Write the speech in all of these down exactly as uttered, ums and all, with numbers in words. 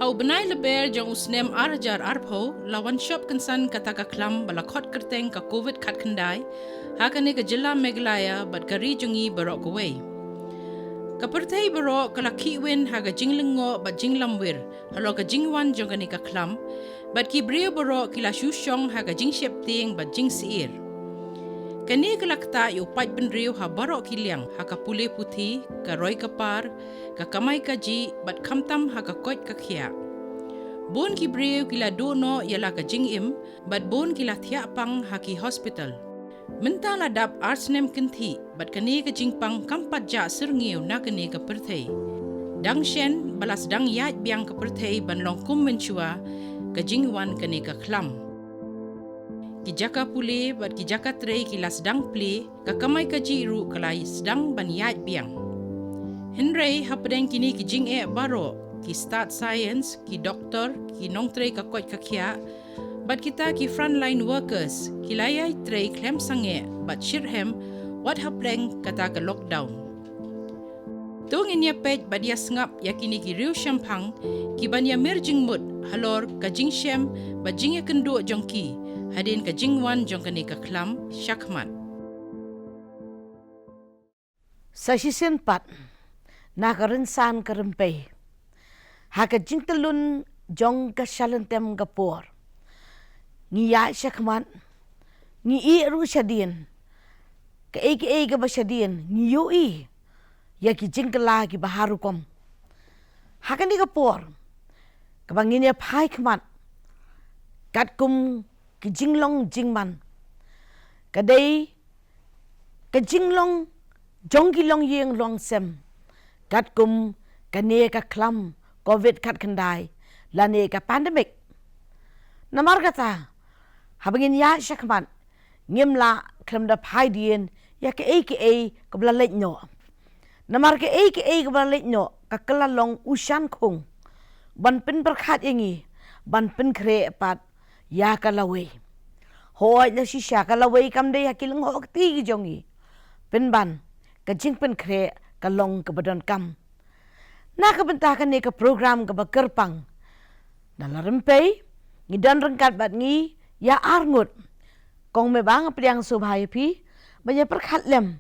U bnai Lber jong u snem ar hajar arphew la wan shop kynsan kata ka khlam ba la khot kyrteng ka Covid khatkhyndai ha kane ka jylla Meghalaya bad ka ri jong ngi baroh kawei. Ka pyrthei baroh ka la khihwin ha ka jinglyngngoh bad jinglamwir halor ka jingwan jong kane ka khlam, bad ki briew baroh ki la shu shong ha ka jingsheptieng bad jingsyier. Kane ka la ktah ïa u paidbynriew ha baroh ki liang, ha ka pule puthi, ka roi ka par, ka kamai kajih, bad khamtam ha ka koit ka khiah. Bun ki briew ki la duh noh ïa la ka jingim, bad bun ki la thiah pang ha ki hospital. Mynta la dap ar snem kynthih, bad kane ka jingpang kam pat jah syrngiew na kane ka pyrthei. Dang shen ba la sdang ïaid biang ka pyrthei ban long kum mynshuwa ka jingwan kane ka khlam. Ki jaka pule bad ki jaka trei ki la sdang plie, ka kamai kajih ruh ka la sdang ban ïaid biang. Hynrei hapdeng kine ki jingeh baroh, ki stad science, ki doktor, ki nongtrei ka koit ka khiah, bad kita ki frontline workers, ki la ïai trei khlem sangeh bad shitrhem wat hapdeng kata ka lockdown. To ngin ïa peit bad ïa sngap ïa kine ki riewshemphang ki ban ïa mir jingmut halor ka jingshem bad jingïakynduh jong ki hadien ka jingwan jong kane ka khlam shakhmat. Sa shisien pat, na ka rynsan ka rympei, ha ka jingtyllun jong ka shalynter ka por, ngi ïaid shakhmat, ngi ïeh ruh shadien, kaei kaei kaba shadien ngi ïohi ïa ki jingkylla kiba har rukom. Ha kane ka por kaba ngin ïa phai khmat katkum ki jinglong jingman, ka dei ka jinglong jong ki longïing longsem katkum kane ka khlam Covid khatkhyndai lane ka pandemic. Namar kata, haba ngin ïaid shakhmat, ngim lah khlem da phai dien ïa kaei kaei kaba la leit noh. Namar kaei kaei kaba la leit noh ka kylla long u shan khung ban pynpyrkhat ïa ngi, ban pynkhreh pat ïa ka lawei. Hooid, la shisha ka lawei kam dei ha ki lyngngoh kti ki jong ngi. Pynban, ka jingpynkhreh ka long kaba donkam. Na ka bynta kane ka program kaba kyrpang, na la rympei, ngi don ryngkat bad ngi ïa arngut. Kong Mebah, nga pdiang sngewbha ïa phi ban ïa pyrkhat lem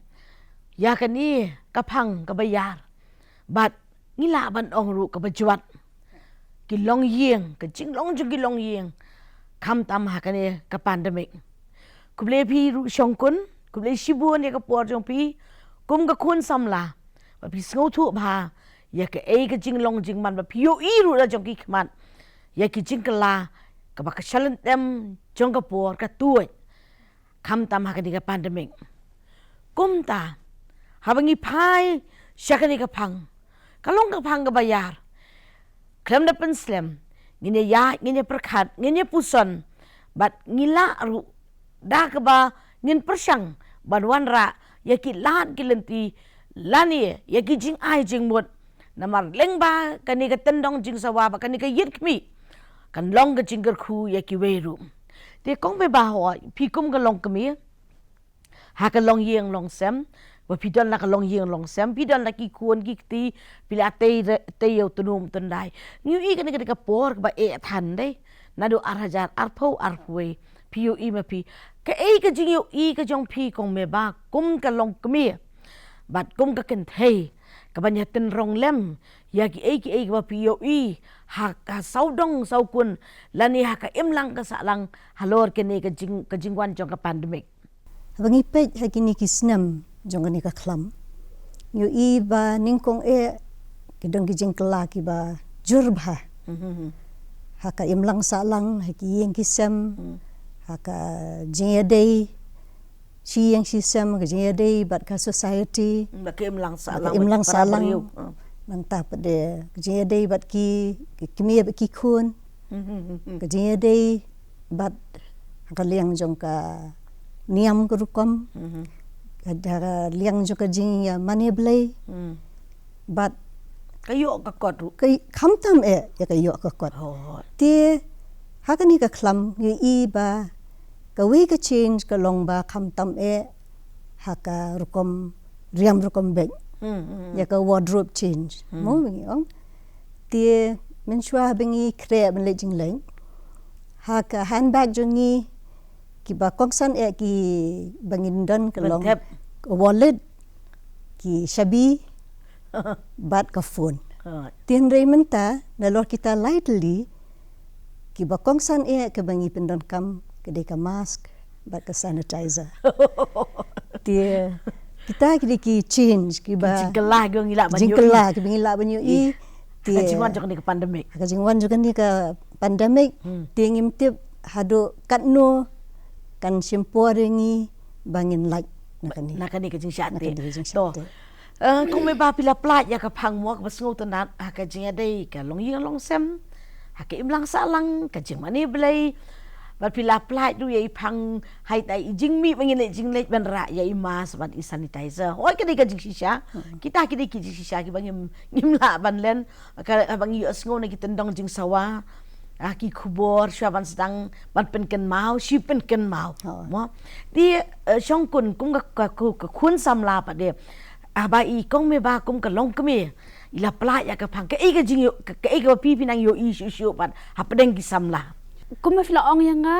ïa kane ka phang kaba ïar, bad ngi lah ban ong ruh kaba jwat, ki longïing, ka jinglong jong ki longïing, khamtam ha kane ka pandemic. Khublei phi ruh shongkun, khublei shibun ïa ka por jong phi kum ka khun samla, ba phi sngewthuh bha ïa kaei ka jinglong jingman ba phi ïohi ruh la jong ki khmat ïa ki jingkylla kaba ka shalynter jong ka por ka tuid, khamtam ha kane ka pandemic. Kumta, haba ngi phai sha kane ka phang, ka long ka phang kaba ïar. Khlem da pynslem, ngin ïa ïaid, ngin ïa pyrkhat, ngin ïa puson, bad ngi lah ruh da kaba ngin pyrshang ban wanrah ïa ki lad ki lynti lane ïa ki jingai jingmut. Namar lyngba kane ka tyndong jingsawa bad kane ka ïit khmih, kan long ka jingkyrkhu ïa kiwei ruh. Te Kong Mebah, hooid, phi kum ka longkmie ha ka longïing longsem, ba phi don la ka longïing longsem, phi don la ki khun ki kti, phi la tei re-, tei ïa u tnum tyndai. Ngi ïohi kane ka dei ka por kaba eh than dei, naduh ar hajar arphew arphew wei, phi ïohi ma phi. Kaei ka jingïohi ka jong phi Kong Mebah kum ka longkmie bad kum ka kynthei, kaban ïa tynrong lem ïa kiei kiei kiba phi ïohi ha ka sawdong sawkun lane ha ka imlang ka sahlang halor kane ka jing, ka jingwan jong ka pandemic? Haba ngi peit ha kine ki snem jong kane ka khlam, ngi ïohi ba nyngkong eh ki don ki jingkylla kiba jur bha. Mhm. Ha ka imlang sahlang, ha ki ïing ki sem, Hmm. ha ka jingïadei shi ïing shi sem, ka jingïadei bad ka society, Hmm, ba ka imlang ha ka sahlang, imlang bad para sahlang. Briew. Hmm. Nangta pat de ka jingïadei bad ki, ki kmie bad ki khun. Mhm, mhm, mhm. Ka jingïadei bad ka liang jong ka niam ka rukom. Mhm. Ka, ka liang jong ka jingïamane Blei. Hmm. Bad ka ïoh ka kot ruh. Ka i-, khamtam eh ïa ka ïoh ka kot. Oh. Te ha kane ka khlam ngi ïohi ba kawei ka change ka long ba khamtam eh ha ka rukom riam rukom beit. Hmm, hmm, hmm. Ïa ka wardrobe change. Hmm. Mo ngi ong. Te Mynshuwa ba ngi khreh ban leit jingleit, ha ka handbag jong ngi, kiba kongsan eh kiba ngin don ka long, wallet, ki shabi, bad ka phone. Hooid. Hynrei mynta, nalor kita lai tylli, kiba kongsan eh kaba ngi pyndonkam ka dei ka mask bad ka sanitizer. Te kita ki dei ki change, kiba, ki jingkylla kiba ngi lah ban ïohi. Jingkylla kiba ngi lah ban ïohi. Ih. Te ha ka jingwan jong kane ka pandemic. Ha ka jingwan jong kane ka pandemic. Hmm. Te ngim tip haduh katno kan shim por ïa ngi ba ngin lait na kane, na kane ka jingshah teh. Na kane ka jingshah teh. To. Eh, kong Meba, phi la pynlait ïa ka phang mo kaba sngewtynnat, ha ka jingïadei ka longïing longsem, ha ka imlang sahlang, ka jingmane Blei. Bad phi la pynlait ruh ïa i phang, ha ita i jingmih ba ngin leit jingleit ban rah ïa i mask bad i sanitizer. Hooid, ka dei ka jingshisha. Hmm. Kita ki dei ki jingshisha kiba ngim, ngim lah ban len. Ka, haba ngi ïohsngew na ki tyndong jingsawa, ah, ki khubor, shuwa ban sdang, ban pynkynmaw, shi pynkynmaw. Hooid. Mo? Te, eh, Shongkun, kum ka, ka, ka, ka khun samla pat de, haba i kong Meba kum ka longkmie, i la pynlait ïa ka phang, kaei ka jingïoh, ka, kaei kaba phi phi nang ïohi shuh shuh pat hapdeng ki samla? Kumba phi la ong ïa nga,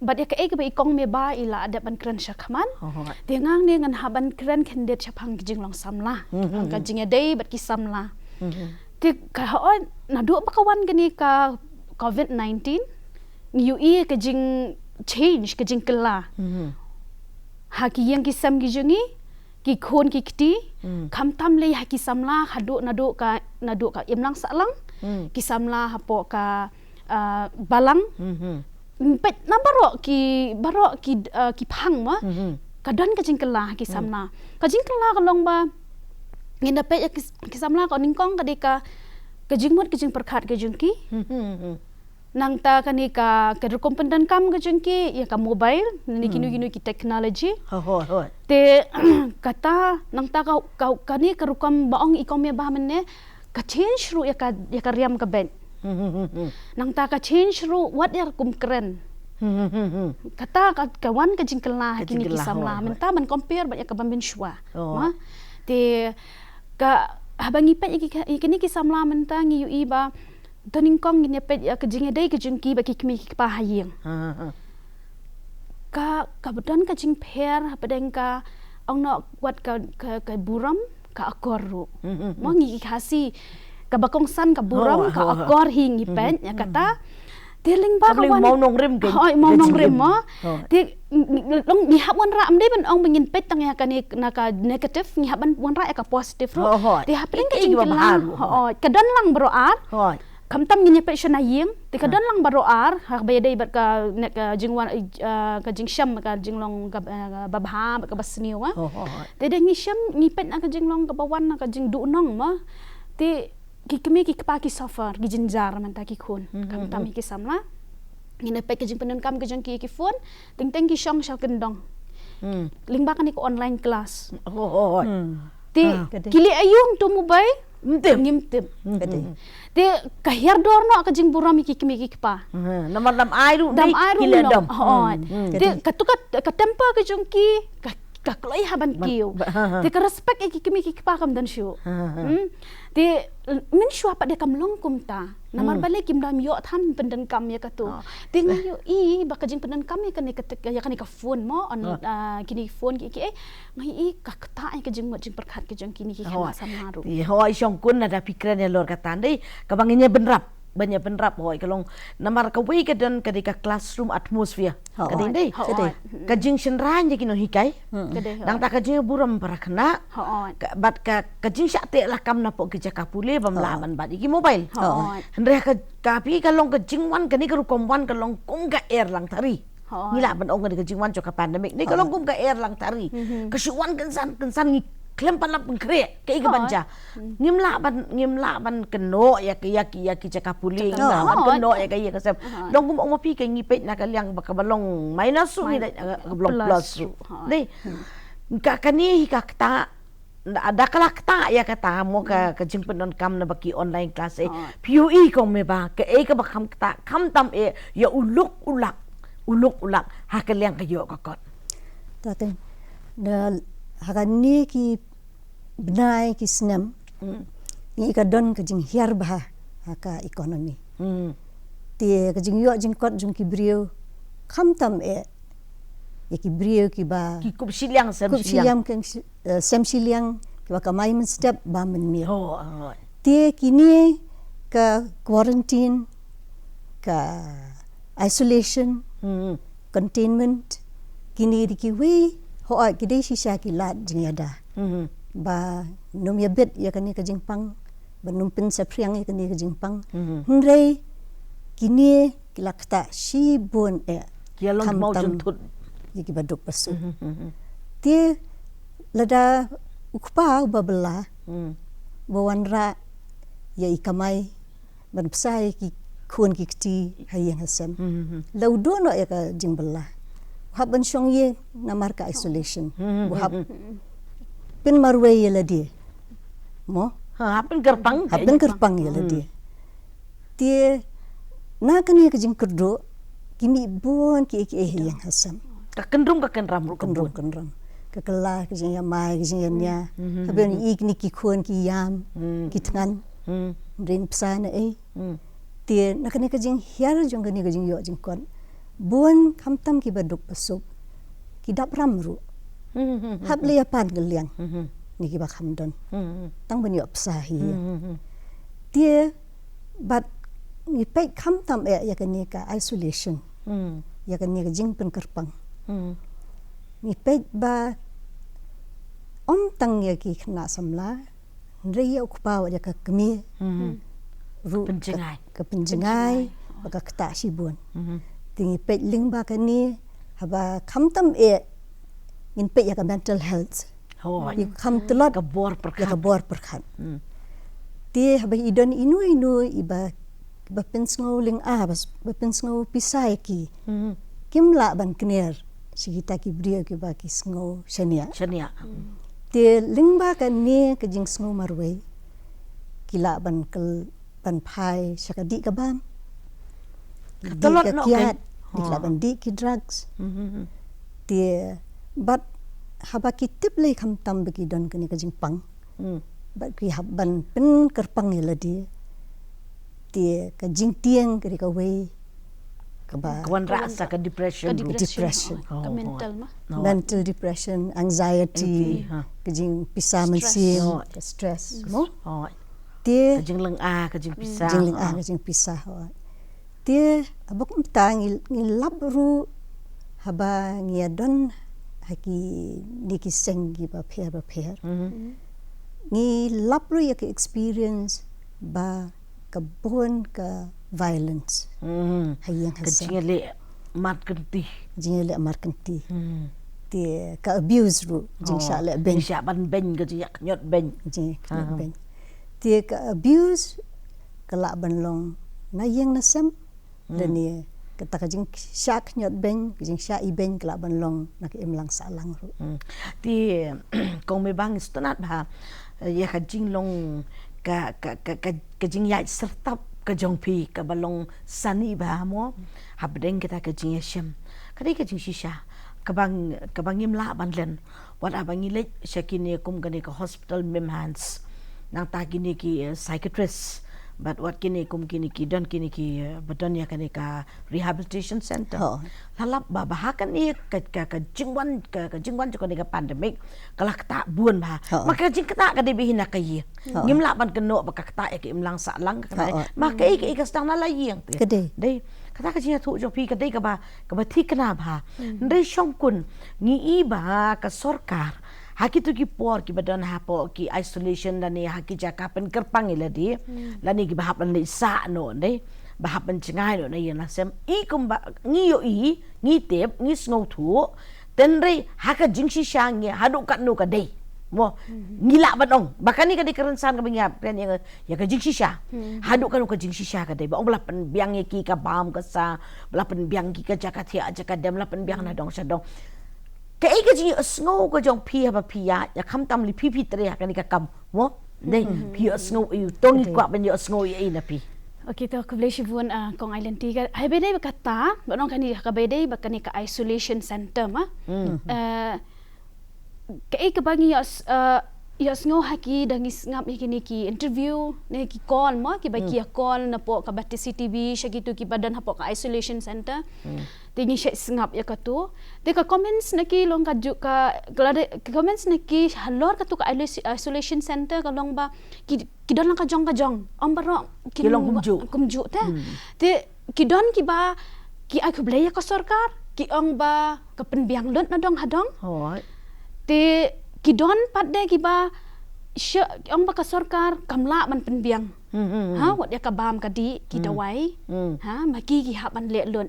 bad ïa kaei kaba i kong Meba i la dep ban kren shakhmat. Hooid. Te nga hangne ngan hap ban kren khyndiat shaphang ka jinglong samla. Mhm. Shaphang ka jingïadei bad ki samla. Mhm. Te ka, hooid, naduh ba ka wan kane ka covid nineteen, ngi ïohi ka jingchange, ka jingkylla. Mhm. Ha ki ïing ki sem ki jong ngi, ki khun ki kti, hmm, khamtam lei ha ki samla, haduh naduh ka, naduh ka imlang sahlang, hmm, ki samla hapoh ka, ah, balang. Mhm. Peit na baroh ki, baroh ki, ah, ki phang mo. Mhm. Ka don ka jingkylla ha ki, hmm, samla. Ka jingkylla ka long ba ngin da peit ïa ki, ki samla, ka nyngkong ka dei ka, ka jingmut ka jingpyrkhat ka jong ki. Mhm. Nangta kane ka, ka rukom pyndonkam ka jong ki ïa ka mobile, ne kino, hmm, kino ki technology. Hooid, hooid. Te kata, nangta ka, ka, kane ka rukom ba ong i kong Meba mynne, ka change ruh ïa ka, ïa ka riam ka beit. Hmm, hmm, hmm, hmm. Nangta ka change ruh wat ïa rukom kren. Hmm, hmm, hmm, hmm. Kata ka, ka wan ka jingkylla ha kine ki samla. Ka jingkylla, hooid, hooid. Mynta ban compare bad ïa kaba mynshuwa. Hooid. Ma? Te ka, haba ngi peit ïa ki, ïa kine ki samla mynta ngi ïohi ba to nyngkong ngin ïa peit ïa ka jingïadei ka jong ki bad ki kmie ki kpa ha ïing. Ha, ha, ha. Ka, kaba don ka jingpher hapdeng ka, ong noh wat ka, ka, ka burom, ka akor ruh. Hmm, hmm, hmm. Mo ngi ki Khasi, kaba kongsan ka burom, oh, ka, oh, akor hi ngi, hmm, peit ïa, hmm, kata. Te lyngba ka wan, mawnongrim ka, hooid, ka mawnongrim jingim mo. Hooid. Te ng-, ng-, long ngi hap wanrah, ym dei ban ong ba ngin peit tang ïa kane na ka negative, ngi hap ban wanrah ïa ka positive ruh. Hooid, hooid. Te hapdeng ka jingkylla, hooid, ka don lang baroh ar. Hooid. Khamtam ngin ïa peit sha na ïing, te ka, ha, don lang baroh ar, ha kaba ïadei bad ka, ne, ka jingwan, eh, ka jingshem, ka jinglong ka, eh, babha bad kaba sniew, ah. Hooid, hooid, hooid. Te da ngi shem, ngi peit na ka jinglong kaba wan na ka jingduhnong mo. Te ki kmie ki kpa ki suffer, ki jynjar mynta ki khun. Mhm. Khamtam ïa ki samla. Ngin ïa peit ka jingpyndonkam ka jong ki ïa ki phone, teng teng ki shong sha kyndong. Hmm. Lyngba kane ka online class. Oh, oh, oh. Hmm. Te, ah, ki leh aïu hangto mobile? Ngim tip. Ngim tip. Hmm. Te ka hiar dor noh ka jingburom ïa ki kmie ki kpa. Hmm. Namar dam ai ruh, dam ai ruh ki leh dom. Hooid. Hmm. Te katu ka, ka temper ka jong ki, ka ka kloi ha ban kiew. Te ka respect ïa ki kmie ki kpa kam don shuh. Hmm? Te mynshuwa pat de kam long kumta. Namar balei kim dam ïoh than pyndonkam ïa katu. Oh. Te ngi ïohi ba ka jingpyndonkam ïa kane ka tek-, ïa kane ka phone mo, on, ah, kine phone ki, ki, eh, ngi ïohi ka ktah ïa ka jingmut jingpyrkhat ka jong kine ki khynnah samla ruh. Hooid, Shongkun, lada phi kren halor kata dei kaba ngin ïa bynrap. Ban ïa bynrap, hooid, ka long namar kawei ka don ka dei ka classroom atmosphere. Hooid. Ka dei, dei. Hooid. Ka jingshynrang ïa ki nonghikai. Hmm. Ka dei, hooid. Nangta ka jingburom para khynnah. Hooid. Ka, bad ka, ka jingshah teh lakam napoh ki jaka pule bym lah ban bat ïa ki mobile. Hooid. Hynrei ka, ka phi ka long ka jingwan kane ka rukom wan ka long kum ka Erlang Thari. Hooid. Ngi lah ban ong kane ka jingwan jong ka pandemic. Hooid. Ka long kum ka Erlang Thari. Mhm. Ka shu wan kynsan kynsan ngi khlem pat lah pynkhreh kaei kaban jia. Hmm. Ngim lah ban, ngim lah ban kynnoh ïa ki, ïa ki, ïa ki jaka pule, ngim lah ban kynnoh ïa ka ïa ka sem. Hooid. Long kum ong ma phi ka ngi peit na ka liang ba kaba long minus ruh ngi leit na ka long plus ruh. Hooid. Dei. Hmm. Ka kane hi ka ktah, da ka la ktah ïa kata mo ka, ka jingpyndonkam na ba ki online class eh. Hooid. Phi ïohi kong Meba, kaei kaba kham ktah, khamtam eh, ïa u luk u lak, u luk u lak ha ka liang ka ïoh ka kot. Ta te, da ha kane ki bnai ki snem, hmm, ngi ka don ka jinghiar bha ha ka economy. Hmm. Te ka jingïoh jingkot jong ki briew khamtam eh ïa ki briew kiba Ki kup shiliang sem kup shiliang. shiliang kem shi-, eh, sem shiliang kiba kamai mynstep bam mynmiet. Oh, ah. Te kine ka quarantine, ka isolation, Hmm. containment, kine dei kiwei, hooid ki dei shisha ki lad jingïada. Hmm. Ba nym ïabit ïa kane ka jingpang, ba nym pynsaphriang ïa kane ka jingpang. Hmm. Hynrei kine ki la ktah shibun eh. Ki la long khamtam mawjynthut ïa kiba duk ba suk. Hmm, hmm, hmm. Te lada u kpa uba bylla, Hmm. ba wanrah ïa i kamai ban bsa ïa ki khun ki kti ha ïing ha sem. Hmm, hmm, hmm. La u duh noh ïa ka jingbylla. U hap ban shong ïing namar ka isolation. Hmm, hmm, U hap hmm, hmm. pynmarwei ïa lade. Mo? Ha, hap pynkyrpang. Hap pynkyrpang ïa lade. Hmm. Te na kane ka jingkyrduh ki mih bun kiei kiei ha ïing ha sem. Ka kynrum ka kynram ruh ka Kynrum bun. kynram. Ka kylla, ka jingïamai, ka jingïania. Hmm, hmm, Haba hmm. i kine ki khun ki ïam, Hmm. ki thngan. Hmm. Rin bsa na ei. Hmm. Te na kane ka jinghiar jong kane ka jingïoh jingkot, bun khamtam kiba duk ba suk ki dap ram ruh. Hmm, hmm, hmm, Hap hmm. leh ïa pan ka liang Hmm, hmm. ne kiba kham don. Hmm, hmm. Tang ban ïoh bsa hi. Hmm, hmm, hmm. Te bad ngi peit khamtam eh ïa kane ka isolation. Hmm. Ïa kane ka jingpynkyrpang. Hmm. Ngi peit ba ym tang ïa ki khynnah samla, hynrei ïa u kpa wat ïa ka kmie. Hmm. Ruh Pynjngai. ka, ka pynjngai, Pynjngai. ba ka ktah shibun. Hmm. Te ngi peit lyngba kane, haba khamtam eh, ngin peit ïa ka mental health. Hooid. Ïa kham tlot Ka bor ïa ka pyrkhat. bor pyrkhat. Hmm. Te haba i don ino ino iba, ba pynsngew lynga, ba, ba pynsngew pisa ïa ki. Hmm. Kim lah ban kner sha kita ki briew kiba ki sngew shaniah. Shaniah. Te lyngba kane ka jingsngew marwei ki lah ban kyl-, ban phai sha ka dih ka bam. Ka Dih tlot ka noh kiad, kein. ki lah Ha. ban dih ki drugs. Hmm, hmm, hmm. Te bad haba ki tip lei khamtam ba ki don kane ka jingpang. Hmm. Bad ki hap ban pynkyrpang ïa lade. Te ka jingtieng ka dei kawei kaba Ka wanrah sa ka depression Ka ruh. depression. Depression. Oh, Ka oh. mental ma. Oh. Mental depression, anxiety, Anxiety, ha. ka jingpisa Stress. mynsiem, Oh. ka stress, Hmm. mo? Oh. Te Ka jinglynga, ka jingpisa. Jinglynga, Ah. ka jingpisa, oh. Te haba kumta ngi, ngi lap ruh haba ngi ïa don ha kine ki seng kiba pher ba pher. Mhm. Hmm. Ngi lap ruh ïa ka experience ba ka bun ka violence. Mhm. Ha ïing ha Ka sem. jingïaleh mad kynti. Jingïaleh mad kynti. Hmm. Te ka abuse ruh, Oh, jingshah leh beiñ. jingshah ban beiñ, ka jingshah khñiot beiñ. Jingkhñiot Ah. beiñ. Te ka abuse ka lah ban long na ïing na sem. Hmm. Lane kata ka jingshah khñiot beiñ, ka jingshah ibeiñ ka lah ban long na ka imlang sahlang ruh. Hmm. Te kong Mebang, sngewtynnat bha, eh, ïa ka jinglong ka, ka, ka, ka, ka jingïaid syrtap ka jong phi kaba long sani bha mo. Hapdeng kata ka jingïashem. Ka dei ka jingshisha kaba ng-, kaba ngim lah ban len. Wat haba ngi leit sha kine kum kane ka hospital MIMHANS. Nangta kine ki, eh, psychiatrist. Bad wat kine kum kine ki don kine ki, eh, ba don ïa kane ka rehabilitation center. Ho. La lap ba, ba ha kane ka, ka, ka jingwan, ka, ka jingwan jong kane ka pandemic, ka la ktah bun bha. Ho. Ma ka jingktah ka dei beit na ka ïing. Ho. Ngim lah ban kynnoh ba ka ktah ïa ka imlang sahlang ka kane. Ho. Ma kaei kaei ka sdang na la ïing te. Ka dei. Dei. Kata ka jingïathuh jong phi ka dei kaba, kaba thikna bha. Hmm. Hynrei shongkun, ngi i ba ka sorkar ha kito ki por kiba don hapoh ki isolation lane ha ki jaka pynkyrpang ïa lade, Hmm. lane kiba hap ban leit sah noh, dei, ba hap ban jngai noh na ïing na sem. I kumba ngi ïohi, ngi tip, ngi sngewthuh, hynrei ha ka jingshisha ngi haduh katno ka dei. Mo, Hmm. ngi lah ban ong ba kane ka dei ka rynsan kaba ngi ïap, kane ïa ka jingshisha. Hmm. Haduh katno ka jingshisha ka dei. Ba ong ba la pynbiang ïa ki ka bam ka sa, ba la pynbiang ïa ki ka jaka thiah jaka dem, la pynbiang na dong sha dong. Kaei ka jingïohsngew ka jong phi haba phi ïaid, ïa khamtam lei phi phi trei ha kane ka kam. Mo? Dei, Hmm. phi ïohsngew ïa u, to ngi Dei. kwah ban ïohsngew ïa i na phi. Okay, to khublei shibun, ah, kong Aileen T ka. Haba dei ba kata, ba nong kane haba dei ba kane ka isolation center ma. Hmm. Eh, kaei kaba ngi ïoh, eh, Ïohsngew ha ki da ngi sngap ïa kine ki interview ne ki call mo, kiba ki ïa call napoh ka Batesi TV sha kitu kiba don hapoh ka isolation center. Te ngi shait sngap ïa katu. Te ka comments na ki long ka ju ka, ka lada, ka comments na ki halor katu ka iso-, isolation center ka long ba ki, ki don lang ka jong ka jong. Ym baroh ki long kumjuh. Kumjuh te. Te ki don kiba ki ai khublei ïa ka sorkar, ki ong ba ka pynbiang lut na dong ha dong. Te ki don pat de kiba shu ong ba ka sorkar kam lah ban pynbiang. Ha, wat ïa ka bam ka dih, ki dawai. Ha, ma ki ki hap ban leh lut.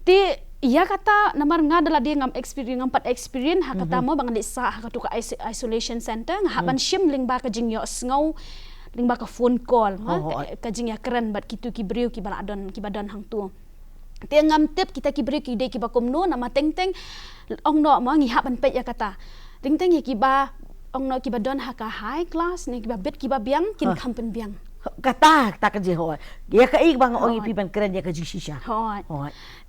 Te ïa kata namar nga da lade ngam experience, ngam pat experience ha kata mo ba ngan leit sah ha katu ka iso-, isolation center, nga hap ban shim lyngba ka jingïohsngew, lyngba ka phone call, ha, ka, ka jingïakren bad kitu ki briew kiba la don, kiba don hangtu. Te ngam tip kita ki briew ki dei kiba kumno, namar teng teng ong noh mo ngi hap ban peit ïa kata. Teng teng ïa kiba ong noh kiba don ha ka high class ne kiba bit kiba biang kin kham pynbiang. Kata, kata ka jinghoh. Ïa kaei ba nga ong ïa phi ban kren ïa ka jingshisha.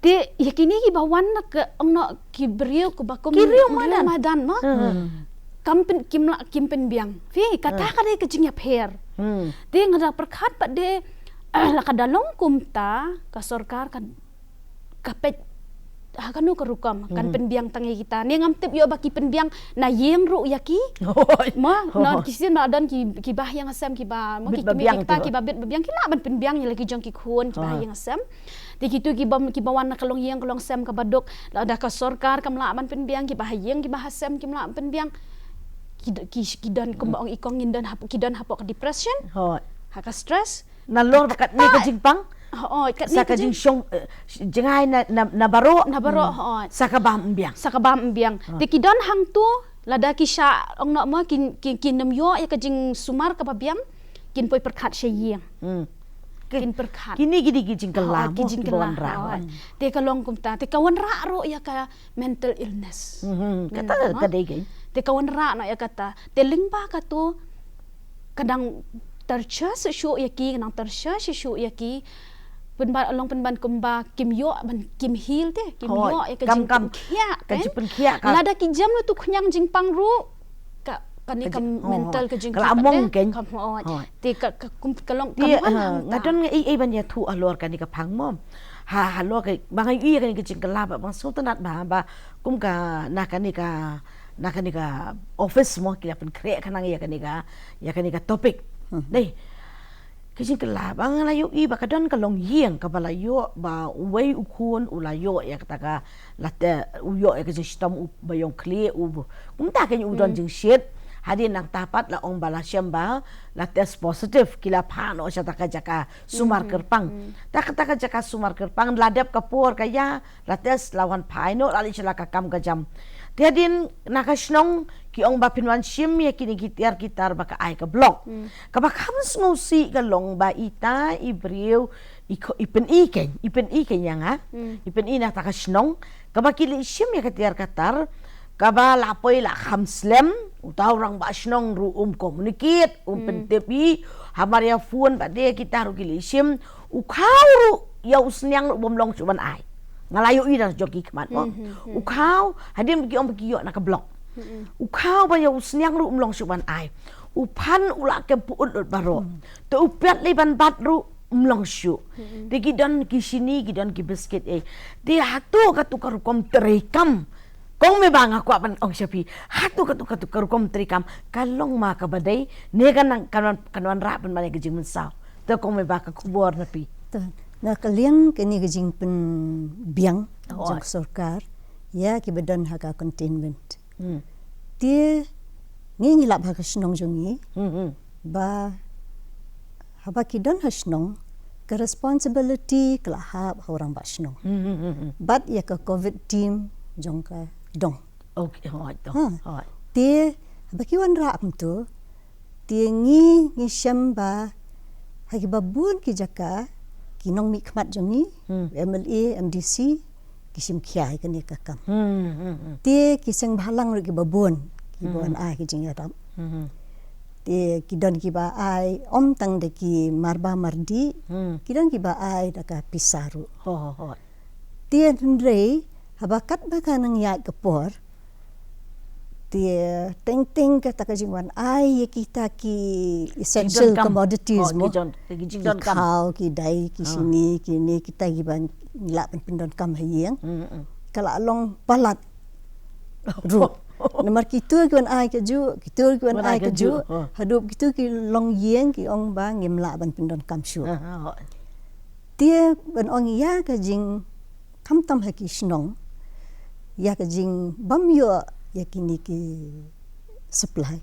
Te ïa kine kiba wan na ka ong noh ki briew kiba kum ki riew madan. Madan mo. Kam pyn, kim lah, kim pynbiang. Phi, kata ka dei ka jingïapher. Te nga da pyrkhat pat de, la ka da long kumta ka sorkar ka, ka peit ha kano ka rukom kan pynbiang tang ïa kita. Ne ngam tip ïoh ba ki pynbiang na ïing ruh ïa ki. Mo, na ki sien ba don ki, kiba ha ïing ha sem kiba, mo, ki, ki, kiba bit ba biang, ki lah ban pynbiang ïa la ki jong ki khun kiba ha ïing ha sem. Te kitu kiba, kiba wan na ka longïing ka longsem kaba duk, lada ka sorkar kam lah ban pynbiang, kiba ha ïing kiba ha sem kim lah ban pynbiang. Ki, ki, ki don kumba ong i kong ngin don hapoh, ki don hapoh ka depression. Ha ka stress. Nalor ba katne ka jingpang. Sa ka jingshong, eh, jngai na, na, na baroh. Na baroh. Sa ka bam biang. Sa ka bam biang. Te ki don hangtu, lada ki shah ong noh mo kin, kin, kin nym ïoh ïa ka jingsumar kaba biang, kin poi pyrkhat sha ïing. Kin pyrkhat. Kine ki dei ki jingkylla mo, ki jingkylla. Te ka long kumta, te ka wanrah ruh ïa ka mental illness. Kata ka dei ka. Te ka wanrah noh ïa kata. Te lyngba katu ka dang tyrshah shuh shuh ïa ki, ka dang tyrshah shuh shuh ïa ki. Pynban, long pynban kumba kim ïoh ban, kim heal te, kim ïoh ïa ka jingpynkhiah, ka jingpynkhiah ka. Lada ki jem na tu khñiang jingpang ruh ka, kane ka mental ka jingpang ka la mong ken. Te ka, ka kum, ka long ka, nga don nga ei ei ban ïathuh halor kane ka phang mo. Ha, halor ka, ba nga ïohi ïa kane ka jingkylla ba nga sngewtynnat ba, ba kum ka na kane ka, na kane ka office mo ki la pynkhreh khnang ïa kane ka, ïa kane ka topic. Dei. Ka jingkylla ba nga la ïohi ba ka don ka longïing kaba la ïoh ba uwei u khun u la ïoh ïa kata ka, la te u ïoh ïa ka jingshitom u ba ïong khlieh u. Kumta kein u don jingshit. Hadien nangta pat la ong ba la shem ba la test positive, ki la phah noh sha ta ka jaka sumar kyrpang. Ta ka, ta ka jaka sumar kyrpang la dep ka por ka ïa la test la wan phai noh la leit sha la ka kam ka jam. Te hadien na ka shnong ki ong ba phin wan shim ïa kine ki tiar ki tar ba ka ai ka block. Kaba kham sngewsih ka long ba ita i briew i kho, i pyni kein, i pyni kein ïa nga. I pyni na ta ka shnong kaba ki leit shim ïa ka tiar ka tar, kaba la poi la kham slem, uta u rangbah shnong ruh um communicate, um pyntip i, hamar ïa phone ba de kita ruh ki leit shim, u khaw ruh ïa u sniang ruh bym long shuh ban ai. Nga la ïohi da jong ki khmat mo. U khaw, hadien ba ki ong ba ki ïoh na ka block. U khaw ba ïa u sniang ruh um long shuh ban ai. U phan u la kem pyut lut baroh. Te u pet lei ban bat ruh um long shuh. Te ki don ki shini, ki don ki biskit ei. Te hato katu ka rukom treikam. Kong me ba nga kwah ban ong sha phi. Hato katu, katu ka rukom treikam ka long ma kaba dei ne kan nang, kan wan, kan wanrah pynban ïa ka jingmynsaw. Te kong me ba ka khubor na phi. Te na ka liang kane ka jingpynbiang jong ka sorkar ïa kiba don ha ka containment. Te ngi ngi lap ha ka shnong jong ngi ba haba ki don ha shnong ka responsibility ka la hap ha u rangbah shnong. Bad ïa ka covid team jong ka dong. Te haba ki wanrah kumtu, te ngi ngi shem ba ha kiba bun ki jaka ki nongmihkhmat jong ngi, MLA, MDC, ki shim khia ïa kane ka kam. Te ki seng bhalang ruh kiba bun kiba wan ai ki jingïarap. Te ki don kiba ai ym tang da ki marba mardih, ki don kiba ai da ka pisa ruh. Te hynrei haba katba ka nang ïaid ka por, Te teng teng kata ka jingwan ai ïa kita ki essential commodities mo, ki khaw, ki dai, ki shini, ki ne, kita ki ban lah ban pyndonkam ha ïing, ka la long palat ruh. Namar kito ki wan ai kajuh, kito ki wan ai kajuh, haduh kito ki longïing ki ong ba ngim lah ban pyndonkam shuh. Te ban ong ïa ka jing, khamtam ha ki shnong, ïa ka jingbym ïoh ïa kine ki supply.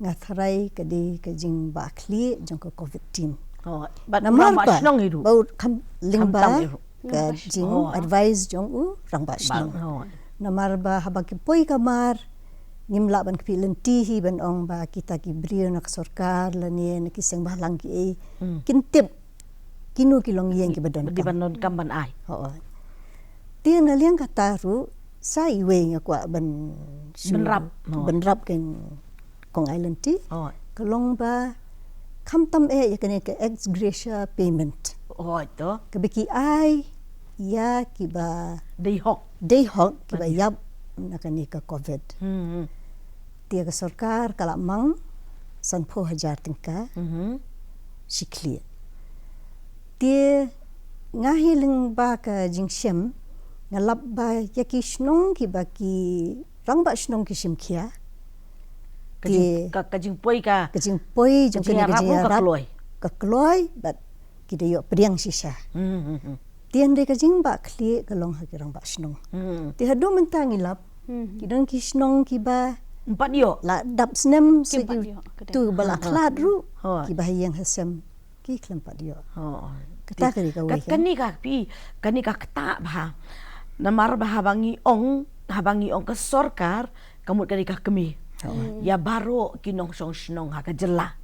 Nga tharai ka dei ka jingbakla jong ka covid team. Namar ba shnong i ruh, ba u kham lyngba ka jing advice jong u rangbah shnong. Namar ba haba ki poi ka mar, ngim lah ban kphi lynti hi ban ong ba kita ki briew na ka sorkar lane na ki seng bhalang ki ei kin tip kino ki longïing ki ba donkam, ki ba donkam ban ai. Te na liang kata ruh sa iwei nga kwah ban shu bynrap, bynrap ken kong ai lynti. Ka long ba khamtam eh ïa kane ka ex gratia payment, ka ba ki ai ïa ki ba dei hok, dei hok ki ba ïap na kane ka covid. Te ka sorkar ka la mang sanphew hajar tyngka shi khlieh. Te nga hi lyngba ka jingshem, nga lap ba ïa ki shnong ki ba ki rangbah shnong ki shim khia, ka jing, ka jingpoi, ka jingpoi jong kane ka jingïarap ka kloi, ka kloi bad ki da ïoh pdiang shisha. Te hynrei ka jingbakla ka long ha ki rangbah shnong. Te haduh mynta ngi lap, ki don ki shnong ki ba ym pat ïoh, la dap snem sa ki tu ba la khlad ruh, ki ba ha ïing ha sem ki khlem pat ïoh. Kata ka dei kawei, kane ka phi, kane ka ktah bha. Namar ba haba ngi ong, haba ngi ong ka sorkar ka mut ka dei ka kmie ïa baroh ki nongshong shnong ha ka jylla.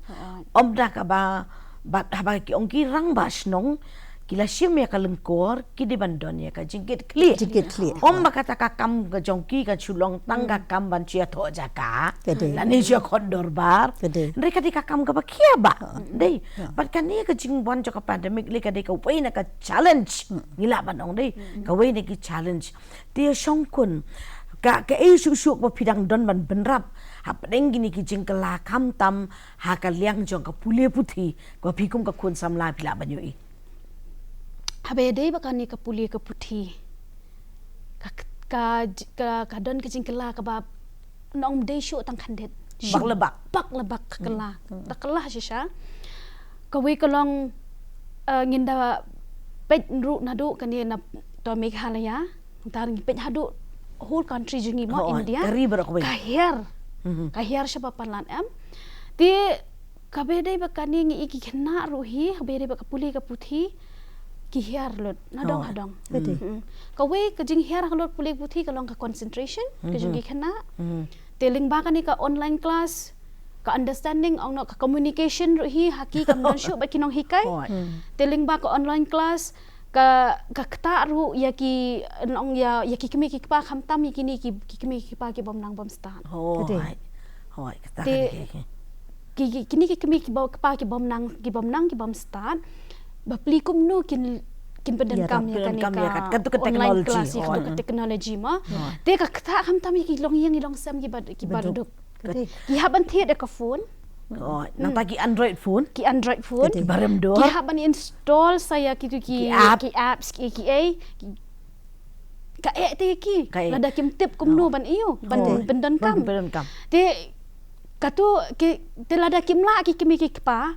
Ym da kaba, bad haba ki ong ki rangbah shnong ki la shim ïa ka lyngkor, ki dei ban don ïa ka jingkit khlieh. Ym ba kata ka kam ka jong ki kan shu long tang ka kam ban shu ïathoh jaka lane shu ïakhot dorbar. Hynrei ka dei ka kam kaba khia bha. Dei. Bad kane ka jingwan jong ka pandemic lei ka dei kawei na ka challenge, ngi lah ban ong dei kawei na ki challenge. Te shongkun, ka, kaei shuh shuh ba phi dang don ban bynrap hapdeng kine ki jingkylla, khamtam ha ka liang jong ka pule puthi, ba phi kum ka khun samla phi lah ban ïohi? Haba ïadei bad kane ka pule ka puthi, ka, ka, ka, ka don ka jingkylla kaba nong dei shuh tang khyndiat. Bak le bak. Bak le bak ka kylla. Da kylla shisha. Kawei ka long, eh, ngin da peit ruh naduh kane na to Meghalaya, ntar ngi peit haduh whole country jong ngi mo, India. Ka hiar. Ka hiar sha ba palat em. Te kaba ïadei bad kane ngi i ki khynnah ruh hi, kaba ïadei bad ka pule ka puthi, ki hiar lut nadong hadong. Kawei ka jinghiar halor pule puthi ka long ka concentration ka jong ki khynnah. Te lyngba kane ka online class, ka understanding ong noh, ka communication ruh hi ha ki kam don shuh bad ki nonghikai. Te lyngba ka online class, ka, ka ktah ruh ïa ki, nong ïa, ïa ki kmie ki kpa, khamtam ïa kine ki, ki kmie ki kpa ki bym nang bym stad. Te ki, ki, kine ki kmie ki ba, kpa ki bym nang, ki bym nang, ki bym stad, ba plie kumno kin, kin pyndonkam ïa kane ka online class, ïa katu ka technology ma. Te ka ktah khamtam ïa ki longïing, ïa ki longsem ki ba, ki ba duk. Ki hap ban thied da ka phone. Nangta ki Android phone. Ki Android phone. Ki ba rem dor. Ki hap ban install sa ïa kitu ki, ki apps, ki, ki ei. Ka eh te ki. Lada kim tip kumno ban ïoh, ban pyndonkam. Te katu ki, te lada kim lah ki kmie ki kpa,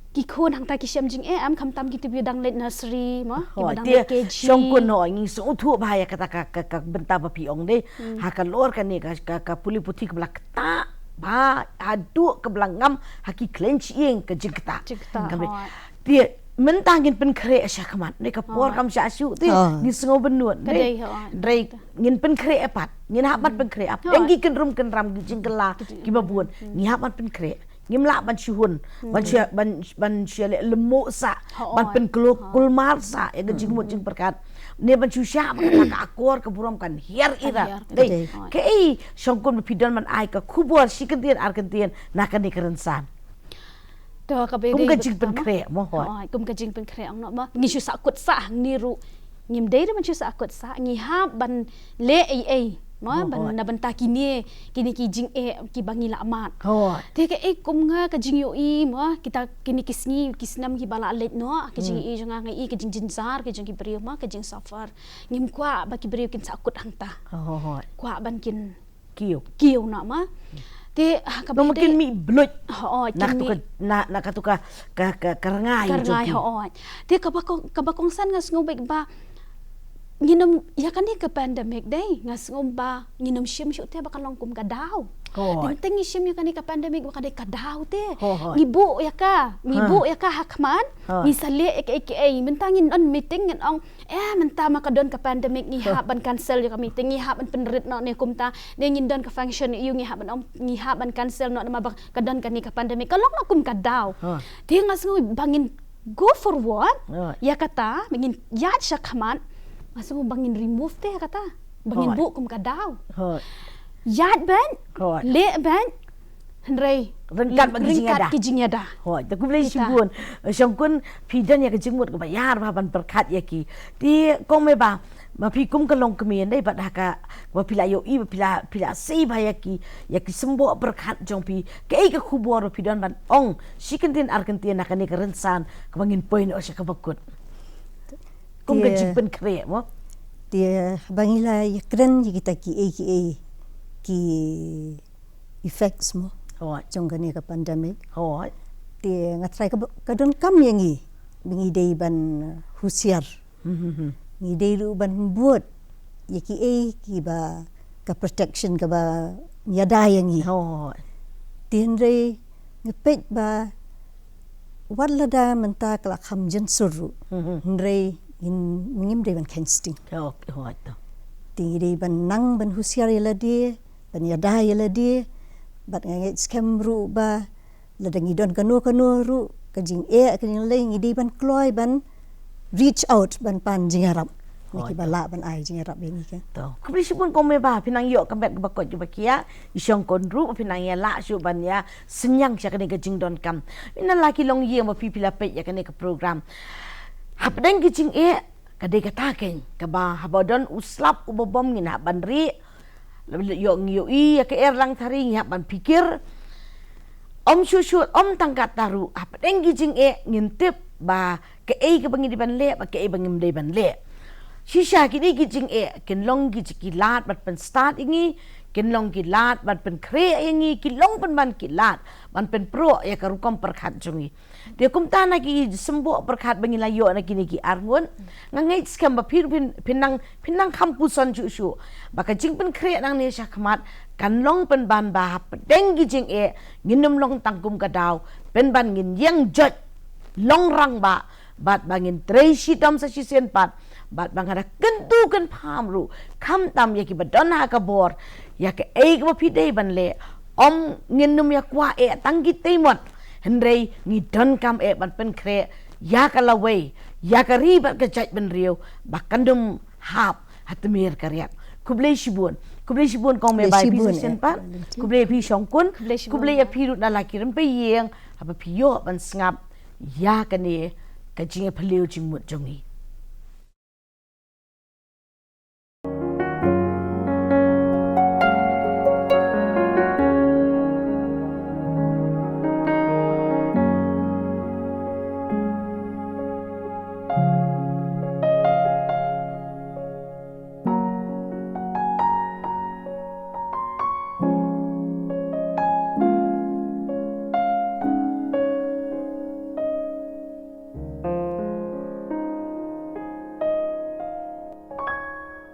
ki khun hangta ki shem jingeh em, khamtam kitu ba dang leit nursery ma, ki ba dang leit K G. Shongkun, ngi sngewthuh bha ïa kata ka, ka, ka bynta ba phi ong dei. Ha ka lor kane ka, ka, ka pule puthi kaba la ktah bha, haduh kaba la ngam ha ki khlem shyieng ka jingktah. Te mynta ngin pynkhreh shakhmat, ne ka por kam shah shuh te ngi sngew bynnud. Hynrei ngin pynkhreh pat, ngin hap ban pynkhreh pat. Ïa ki kynrum kynram, ki jingkylla ki ba bun, ngi hap ban pynkhreh. Ngim lah ban shu hun, ban shu, ban, ban shu leh lymmuh sah, ban pynkulmar sah ïa ka jingmut jingpyrkhat, ne ban shu shah ba kata ka akor ka burom kan hiar irat. Dei. Kaei shongkun ba phi don ban ai ka khubor shi kyntien ar kyntien na kane ka rynsan? To, kaba kum ka jingpynkhreh mo, hooid. Kum ka jingpynkhreh ong noh ba ngi shu sahkut sah, ngi ruh ngim dei ruh ban shu sahkut sah, ngi hap ban leh ei ei. Mo, oh, ban, oh, na bynta kine, kine ki jingeh, kiba ngi la mad. Oh. Te kaei kum nga ka jingïohi, mo, kita kine ki sngi, ki snem kiba la leit noh, ka jingïohi jong nga nga i, ka jingjynjar, ka jong ki briew, mo, ka jingsuffer. Ngim kwah ba ki briew kin sahkut hangta. Oh, oh, oh. Kwah ban kin kiew. Kiew noh, mo. Te, ah, kaba kin mih bluit. Oh, oh, na katu ka, na, na katu ka, ka, ka, ka rngai jong ki. Ka rngai, oh, oh. Te kaba kong, kaba kongsan nga sngew beit ba, nginym, ïa kane ka pandemic dei, nga sngew ba, nginym shim shuh te ba ka long kum ka daw. Hooid. Teng teng ngi shim ïa kane ka pandemic ba ka dei ka daw te. Hooid. Ngi buh ïa ka, ngi buh ïa ka ha khmat, ngi sa leh ïa kaei kaei, mynta ngin don meeting ngin ong, eh, mynta ma ka don ka pandemic ngi hap ban cancel ïa ka meeting, ngi hap ban pynrit noh ne kumta, ne ngin don ka function ïa u ngi hap ban ong, ngi hap ban cancel noh namar ba ka don kane ka pandemic. Ka long noh kum ka daw. Te nga sngew ba ngin go forward, ïa kata, ba ngin ïaid sha khmat, nga sngew ba ngin remove te ïa kata, ba ngin buh kum ka daw. Ïaid beit, leh beit, hynrei ryngkat bad ki jingïada. Hooid, te khublei shibun. Shongkun, phi don ïa ka jingmut kaba ïar ba ban pyrkhat ïa ki. Te kong Meba, ma phi kum ka longkmie dei bad ha ka, ba phi la ïohi, ba phi la, phi la sei ba ïa ki, ïa ki symboh pyrkhat jong phi, kaei ka khubor ba phi don ban ong shi kyntien ar kyntien na kane ka rynsan kaba ngin poi noh sha kaba kut. Kum ka jingpynkhreh mo. Te haba ngi la ïakren ïa kita kiei kiei ki effects mo. Hooid. Jong kane ka pandemic. Hooid. Te nga tharai ka, ka donkam ïa ngi ba ngi dei ban husiar. Ngi dei ruh ban bud ïa kiei kiba ka protection kaba ïada ïa ngi. Hooid. Te hynrei nga peit ba wat lada mynta ka la kham jynsur ruh, hynrei ngim dei ban kheiñ sting. Hooid, hooid. Te ngi dei ban nang ban husiar ïa lade, ban ïada ïa lade, bad nga ngeit skhem ruh ba lada ngi don kano kano ruh ka jingeh, ka jinglei, ngi dei ban kloi ban reach out ban pan jingïarap. Hooid. Ïa kiba lah ban ai jingïarap ïa ngi ka. To. Khublei shibun kong Meba, phi nang ïoh ka met kaba koit kaba khiah, i Shongkun ruh phi nang ïa lah shuh ban ïa synñiang sha kane ka jingdonkam. Mynta la ki longïing ba phi phi la peit ïa kane ka program. Hapdeng ki jingeh, ka dei kata keiñ, kaba haba don u slap uba bom ngin hap ban rieh, ïoh ngi ïohi ïa ka Erlang Thari ngi hap ban phikir. Ym shuh shuh, ym tang katta ruh, hapdeng ki jingeh ngin tip ba kaei kaba ngi dei ban leh, ba kaei ba ngim dei ban leh. Shisha kine ki jingeh kin long ki jingeh ki lad ban pynstad ïa ngi, kin long ki lad ban pynkhreh ïa ngi, ki long pynban ki lad ban pynpro ïa ka rukom pyrkhat jong ngi. Te kumta na ki symboh pyrkhat ba ngi la ïoh na kine ki arngut. Nga ngeit skhem ba phi ruh phin, phin nang, phin nang kham puson shuh shuh ba ka jingpynkhreh nangne sha khmat kan long pynban ba hapdeng ki jingeh ngin ym long tang kum ka daw, pynban ngin ïeng joit long rangbah, bad ba ngin trei shitom sa shisien pat, bad ba nga da kyntu kynpham ruh khamtam ïa kiba don ha ka bor, ïa kaei kaba phi dei ban leh. Ym, ngin ym ïa kwah eh tang kitei mot, hynrei ngi donkam eh ban pynkhreh ïa ka lawei, ïa ka ri bad ka jaitbynriew ba kan ym hap ha tmier ka riat. Khublei shibun. Khublei shibun kong Meba ïa phi sa shisien pat. Khublei ïa phi Shongkun. Khublei ïa phi ruh na la ki rympei ïing haba phi ïoh ban sngap ïa kane ka jingïaphylliew jingmut jong ngi.